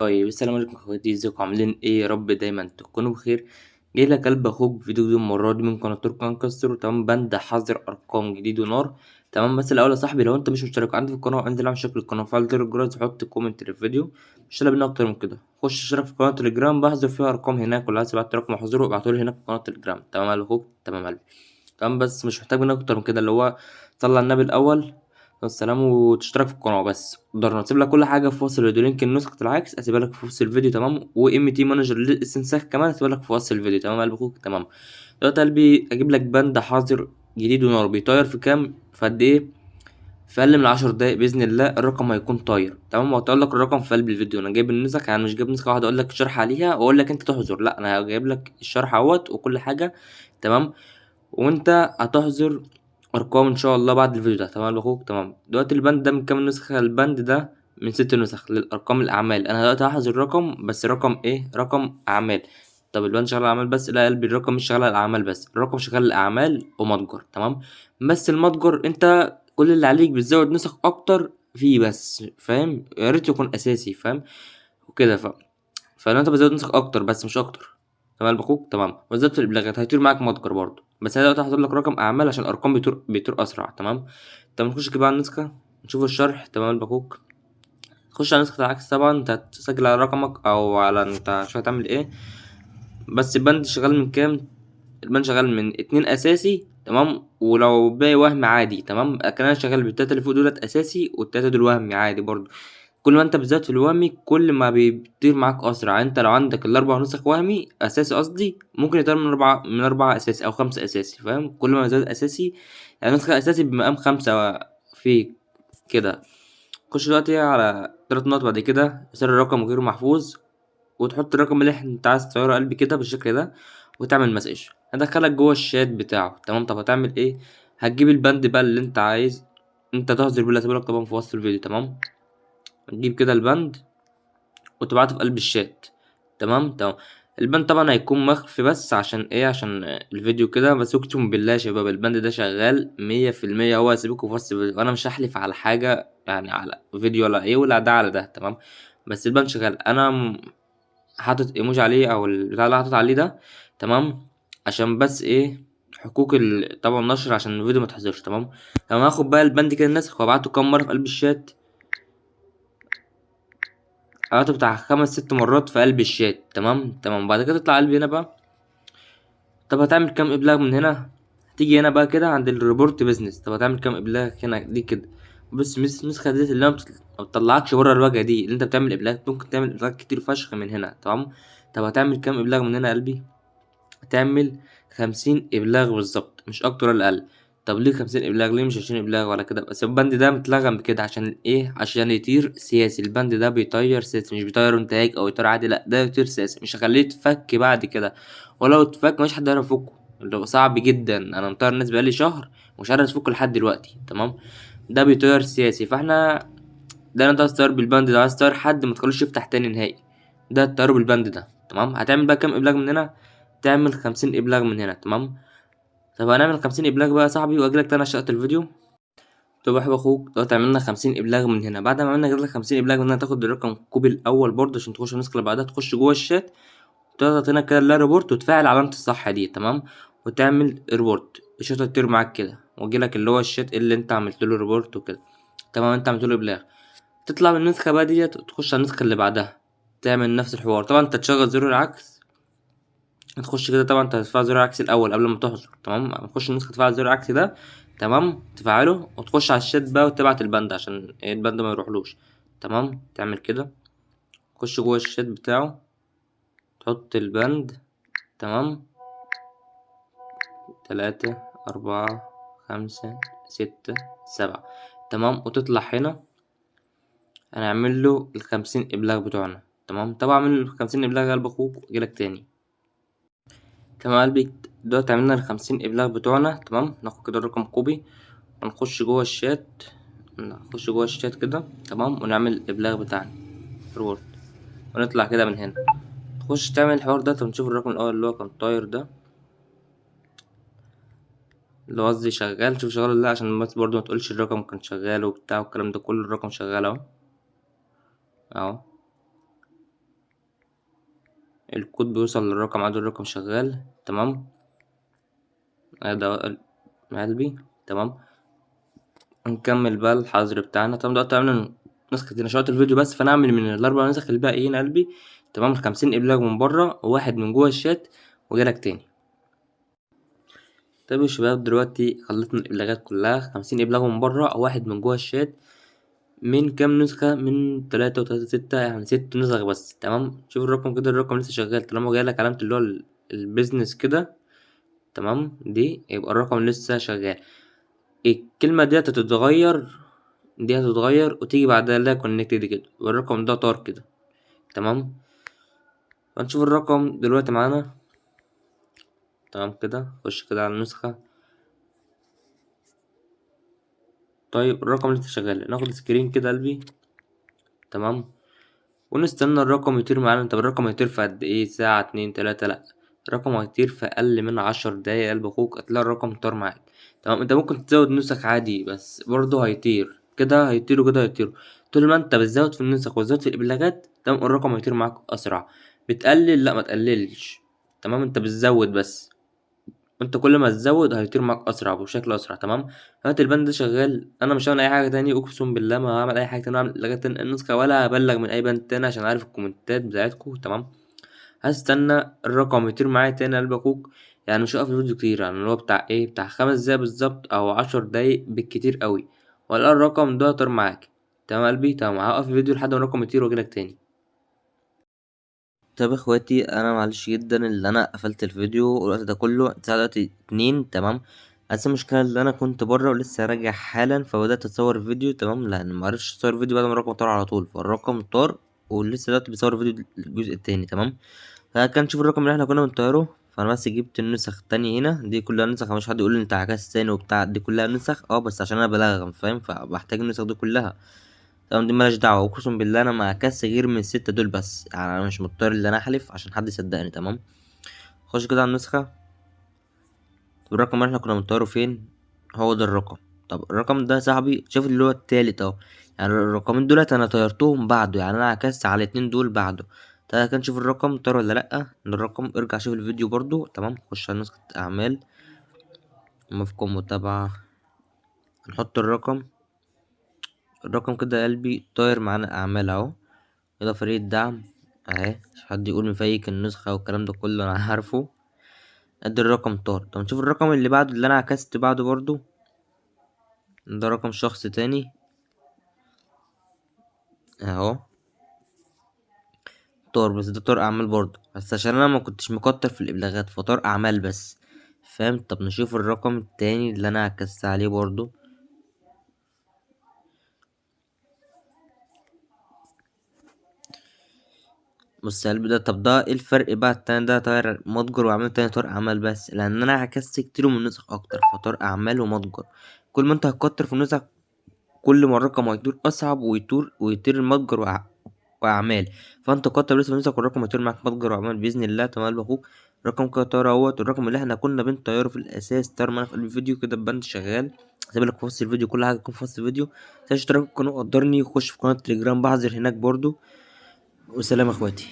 طيب السلام عليكم اخواتي، ازيكم عاملين ايه؟ يا رب دايما تكونوا بخير. جاي لك قلب اخوك فيديو جديد المرة دي من قناة تركان كاستر. تمام، بند حظر ارقام جديد ونار. تمام، بس الاول يا صاحبي لو انت مش مشترك عندي في القناة انزل اعمل شكل القناة وفعل زر الجرس وحط comment للفيديو. مش طالب منك اكتر من كده. خش اشترك في قناة تليجرام، بحذر فيها ارقام هناك، ولو عايز تبعت رقم احظره ابعتهولي هناك في قناة تليجرام. تمام يا قلب اخوك؟ تمام يا قلبي. تمام، بس مش محتاج منك اكتر من كده، اللي هو صلي على النبي الاول والسلام وتشترك في القناة بس. قدرنا نسيب لك كل حاجة في وصف الفيديو، link النسخة العكس اسيبها لك في وصف الفيديو. تمام، و MT Manager للاستنساخ كمان اسيبها لك في وصف الفيديو. تمام يا قلب اخوك؟ تمام. دلوقتي قلبي اجيب لك بند حاضر جديد ونار، بيطير في كام؟ في قد ايه؟ في اقل من 10 دقايق باذن الله الرقم هيكون طاير. تمام، وهطير لك الرقم في قلب الفيديو. انا جايب النسخ، يعني مش جايب نسخه واحدة اقول لك الشرح عليها واقول لك انت تحظر، لا انا جايب لك الشرح اهوت وكل حاجة. تمام، وانت هتحظر ارقام ان شاء الله بعد الفيديو ده. تمام يا اخوك؟ تمام. دلوقتي البند ده من كام نسخه؟ البند ده من 6 نسخ للارقام الاعمال. انا دلوقتي هحظر الرقم، بس رقم ايه؟ رقم اعمال. طب البند شغال اعمال بس؟ لا يا قلبي، الرقم مش شغال الاعمال بس، الرقم شغال الاعمال ومتجر. تمام، بس المتجر انت كل اللي عليك بتزود نسخ اكتر فيه بس، فاهم؟ يا ريت يكون اساسي، فاهم وكده. فلو انت بتزود نسخ اكتر بس مش اكتر. تمام يا اخوك؟ تمام. وزودت في الابلاغات هيطير معاك متجر برضه، بس انا دلوقتي هحط لك رقم اعمال عشان الارقام بيطير اسرع. تمام. طب نخش كده على النسخة نشوف الشرح. تمام يا اخوك؟ خش على نسخه العكس. طبعا انت هتسجل على رقمك او على انت مش هتعمل ايه، بس البند شغال من كام؟ البند شغال من 2 اساسي. تمام، ولو باقي وهم عادي. تمام، كان انا شغال بالتلاته اللي فوق دولت اساسي والتلاته دول وهمي عادي برضه. كل ما انت بتزود في الوهمي كل ما بيطير معاك اسرع. انت لو عندك الاربع نسخ وهمي اساسي قصدي، ممكن يطير من اربعة اساسي او 5 اساسي، فاهم؟ كل ما زاد اساسي، يعني نسخه اساسي بمقام 5 في كده. خش دلوقتي على 3 نقط، بعد كده سر الرقم غير محفوظ، وتحط الرقم اللي انت عايز تصوره قلبي كده بالشكل ده، وتعمل message هدخلك جوه الشات بتاعه. تمام. طب هتعمل ايه؟ هتجيب البند بقى اللي انت عايز انت تحظر بيه، اللي هسيبه لك طبعا في وصف الفيديو. تمام، هتجيب كده البند وتبعته في قلب الشات. تمام. تمام، البند طبعا هيكون مخفي بس عشان ايه؟ عشان الفيديو كده بس. اقسم بالله يا شباب البند ده شغال مية في المية، هو هسيبكم في وصف الفيديو، انا مش هحلف على حاجة يعني على فيديو ولا ايه ولا ده على ده. تمام، بس البند شغال. انا حاطط ايموجي عليه او البتاع اللي حاطط عليه ده. تمام، عشان بس ايه؟ حقوق طبعا النشر، عشان الفيديو ما تحذرش. تمام. تمام، هاخد بقى البند كده النسخ وابعته كام مرة في قلب الشات، ابعته بتاع 5-6 مرات في قلب الشات. تمام. تمام، بعد كده تطلع قلبي هنا بقى. طب هتعمل كام ابلاغ من هنا؟ هتيجي هنا بقى كده عند ال report business. طب هتعمل كام ابلاغ هنا دي كده؟ بص، النسخة ديت اللي ما بتطلعكش بره الواجهة دي، اللي انت بتعمل ابلاغ، ممكن تعمل ابلاغ كتير فشخ من هنا. تمام. طب هتعمل كام ابلاغ من هنا يا قلبي؟ هتعمل 50 ابلاغ بالظبط، مش اكتر ولا اقل. طب ليه 50 ابلاغ؟ ليه مش 20 ابلاغ ولا كده؟ بس البند ده متلغم بكده عشان ايه؟ عشان يطير سياسي. البند ده بيطير سياسي، مش بيطير انتهاك او يطير عادي، لا ده يطير سياسي، مش هخليه يتفك بعد كده، ولو اتفك مش حد يعرف يفكه، ده صعب جدا. انا مطير الناس بقالي شهر ومش عارف افكه لحد دلوقتي. تمام، ده بيطير سياسي. فاحنا ده انت عايز تطير بالبند ده، عايز تطير حد ما تخلوش يفتح تاني نهائي، ده تطيره بالبند ده. تمام. هتعمل بقى كام ابلاغ من هنا؟ تعمل 50 ابلاغ من هنا. تمام. طب هنعمل 50 ابلاغ بقى يا صاحبي واجيلك تاني عشان اقتل الفيديو. طب يا حبيب اخوك دلوقتي عملنا 50 ابلاغ من هنا. بعد ما عملنا كده 50 ابلاغ من هنا، تاخد الرقم copy الاول برضه عشان تخش النسخة اللي بعدها، تخش جوه الشات تضغط هنا كده لا report وتفعل علامة الصح دي. تمام، وتعمل report، الشات هتطير معاك كده ويجيلك اللي هو الشات اللي انت عملت له report وكده. تمام، انت عملت له ابلاغ. تطلع من النسخة بقى ديت وتخش على النسخة اللي بعدها، تعمل نفس الحوار. طبعا انت تشغل زر العكس، هتخش كده طبعا انت هتفعل زر العكس الاول قبل ما تحظر. تمام، هتخش النسخة تفعل زر العكس ده. تمام، تفعله وتخش على الشات بقى وتبعت البند عشان ايه؟ البند ما يروحلوش. تمام، تعمل كده، تخش جوه الشات بتاعه تحط البند. تمام، 3 4 5 6 7. تمام، وتطلع هنا هنعمل له ال50 ابلاغ بتوعنا. تمام، طبعا اعمل ال50 ابلاغ يا قلب اخوك واجيلك تاني. تمام يا قلبي، دلوقتي عملنا ال50 ابلاغ بتوعنا. تمام، ناخد كده الرقم copy ونخش جوه الشات، نخش جوه الشات كده. تمام، ونعمل الابلاغ بتاعنا report، ونطلع كده من هنا تخش تعمل الحوار ده. طب نشوف الرقم الاول اللي هو كان طاير ده، اللي هو قصدي شغال، شوف شغال ولا لا، عشان بس برضو ما تقولش الرقم كان شغال وبتاع والكلام ده كله. الرقم شغال اهو، اهو. الكود بيوصل للرقم عدد الرقم شغال. تمام، ده قلبي. تمام، نكمل بقى الحظر بتاعنا. تمام، دلوقتي عملنا نسخة نشاط الفيديو بس، فانا اعمل من الاربع نسخ الباقيين قلبي. تمام، 50 ابلاغ من بره وواحد من جوه الشات، وجالك تاني. طيب يا شباب، دلوقتي خلصنا الابلاغات كلها، 50 ابلاغ من بره وواحد من جوه الشات، من كام نسخة؟ من 3 وتلاتة 6، يعني 6 نسخ بس. تمام، شوف الرقم كده، الرقم لسه شغال طالما جايلك علامة اللي هو البيزنس كده. تمام، دي يبقى الرقم لسه شغال. الكلمة دي هتتغير، دي هتتغير وتيجي بعدها لا كونكتد كده، والرقم ده طار كده. تمام، هنشوف الرقم دلوقتي معانا. تمام كده، خش كده على النسخة. طيب الرقم لسه شغال، ناخد screen كده قلبي. تمام، ونستنى الرقم يطير معانا. طب الرقم هيطير في قد ايه؟ ساعة، 2، 3؟ لا، الرقم هيطير في اقل من 10 دقايق قلب اخوك، هتلاقي الرقم طار معاك. تمام، انت ممكن تزود نسخ عادي بس برضه هيطير كده، هيطير وكده هيطير. طول ما انت بتزود في النسخ وتزود في الابلاغات، تمام، الرقم هيطير معاك اسرع. بتقلل؟ لا، ما تقللش. تمام، انت بتزود بس، انت كل ما تزود هيطير معاك اسرع وبشكل اسرع. تمام، هات البند ده شغال، انا مش هعمل اي حاجه تاني، اقسم بالله ما هعمل اي حاجه تاني، هعمل لغايه النسخه ولا هبلغ من اي بند تاني عشان عارف الكومنتات بتاعتكم. تمام، هستنى الرقم يطير معايا تاني قلب اخوك، يعني مش هقف الفيديو كتير، يعني اللي هو بتاع ايه، بتاع 5 دقايق بالظبط او 10 دقايق بالكتير قوي، ولا الرقم ده طار معاك. تمام قلبي، تمام، هقف الفيديو لحد ما الرقم يطير واجيلك تاني. طب اخواتي، انا معلش جدا اللي انا قفلت الفيديو والوقت ده كله، الساعه دلوقتي 2. تمام، بس المشكله اللي انا كنت بره ولسه راجع حالا، فبدات اصور فيديو. تمام، لان ما عرفتش اصور فيديو بعد ما الرقم طار على طول، فالرقم طار ولسه دلوقتي بصور فيديو الجزء التاني. تمام، فكان شوف الرقم اللي احنا كنا بنطيره، فانا بس جبت النسخ التانية هنا، دي كلها نسخ، مش حد يقول لي انت عكست تاني وبتاع، دي كلها نسخ، بس عشان انا بلغم فاهم، فبحتاج النسخ دي كلها. تمام، دي مالهاش دعوة، اقسم بالله انا ما عكست غير من ال6 دول بس، يعني انا مش مضطر ان انا احلف عشان حد يصدقني. تمام، خش كده على النسخة، الرقم اللي احنا كنا بنطيره فين؟ هو ده الرقم. طب الرقم ده يا صاحبي، شوف اللي هو التالت اهو، يعني الرقمين دولت انا طيرتهم بعده، يعني انا عكست على الاتنين دول بعده. تعالى كده نشوف الرقم طار ولا لأ. الرقم ارجع شوف الفيديو برضو. تمام، خش على نسخة اعمال، موافقة متابعة، نحط الرقم، الرقم كده يا قلبي طاير معانا اعمال اهو. كده فريق الدعم اهي، مش حد يقول مفيك النسخة والكلام ده كله، انا عارفه. ادي الرقم طار. طب نشوف الرقم اللي بعده اللي انا عكست بعده برضو، ده رقم شخص تاني اهو، طار، بس ده طار اعمال برضو، بس عشان انا ما كنتش مكتر في الابلاغات فطار اعمال بس، فاهم؟ طب نشوف الرقم التاني اللي انا عكست عليه برضو، بص يا قلبي ده. طب ده ايه الفرق بقى؟ التاني ده طاير متجر وعمل تاني طار اعمال بس، لان انا عكست كتير من النسخ اكتر، فطار اعمال ومتجر. كل ما انت هتكتر في النسخ كل ما الرقم هيطير اصعب ويطير المتجر واعمال، فانت كتر بس في النسخ والرقم هيطير معاك متجر واعمال باذن الله. تمام يا اخوك، الرقم كده طار اهوت، الرقم اللي احنا كنا بنطيره في الاساس طار معانا في قلب الفيديو كده. البند شغال، سيب لك في وسط الفيديو، كل حاجه تكون في وسط الفيديو. متنساش تشترك في القناه وقدرني، وخش في قناه تليجرام بحذر هناك برضو. وسلام اخواتي.